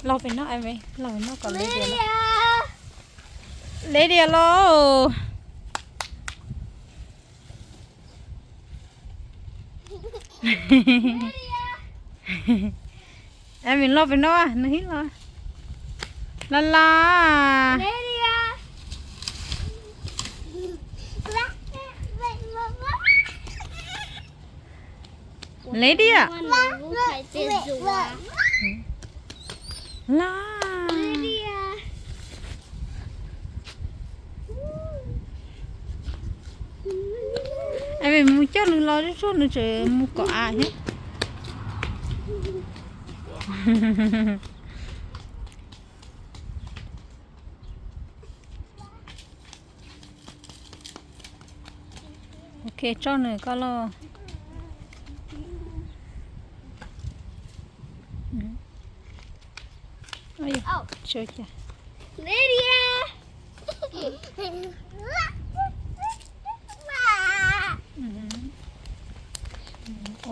Los pem no, los pem no kom Lady los. Lady los. Em, los pem no, nws hib los. Los los. Lady. Los. Em, mus coj nws los, tsuag nws tseem mus kom av thiab. Ok, tso nws koj los.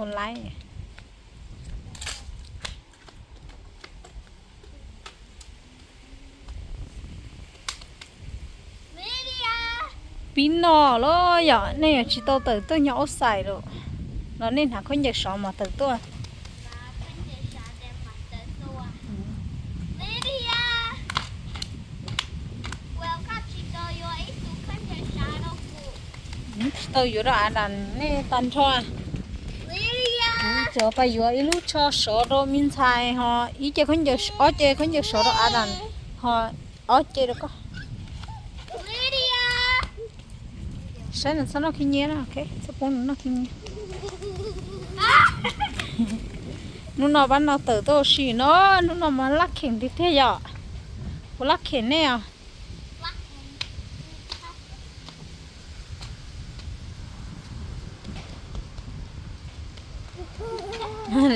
Ua laib. Pib no los yom, nej yuav tsis tau tawm tuaj nyob outside lawm los nej hnav khaub ncaws sov mas tawm tuaj. Tsis tau yuav rau Adam nej tag nrho. Kuv tsuas pab yuav ib lub tsho sov rau me ntxhais, ho ib ce khaub ncaws, ob ce khaub ncaws sov rau Adam, ho ob ce rau koj. Saib nws txhob noj khib nyiab na, ok, txhob pub nws noj khib nyiab. Hnub no pab no tawm tuaj ua si no, hnub no mas laj kheem tiag tiag yom. Puas laj kheem nej os?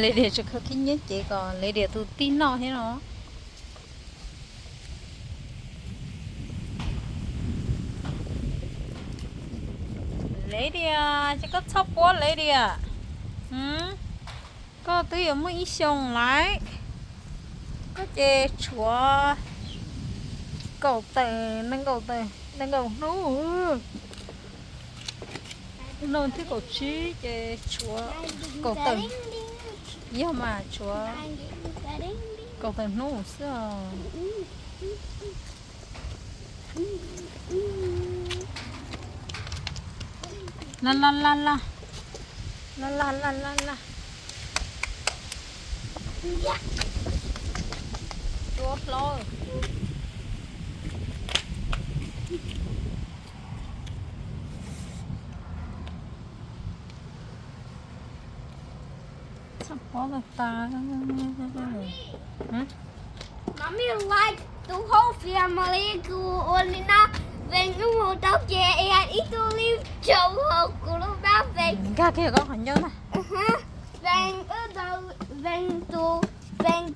Lady tseem khaws khib nyiab cev kom Lady tus tij noj thiab no. Lady, ces koj txhob puab Lady. Koj twb yuav muaj ib xyoos lawm, koj ces tshuav kaum tawm, nees nkaum hnub. No thiab kaum tsib ces tshuav kaum tawm, yog mas tshuav kaum tawm hnub xwb os. La la la la. La la la la la. Tua hlo. Txhob pob tag tas. Mommy, like, the whole family, kuv ua li no, Vees wb mus tau kev es ib tug lib tsoom hauv kuv lub hnab Vees. Nkag kiag koj qhov ncauj na. Vees wb, Vees tus, Vees,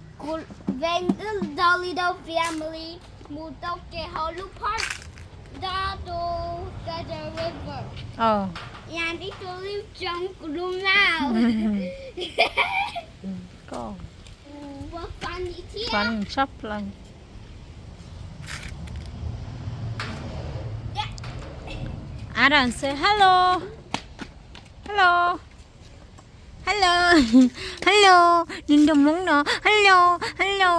Vees wb the little family mus tau kev hauv lub park, nto tus Feather River. Ib tug lib tsoom kuv lub hnab. Koj fun tshaj plaws. Adam say hello. Hello. Hello. Hello. Nws nrog Hmoob no. Hello. Hello.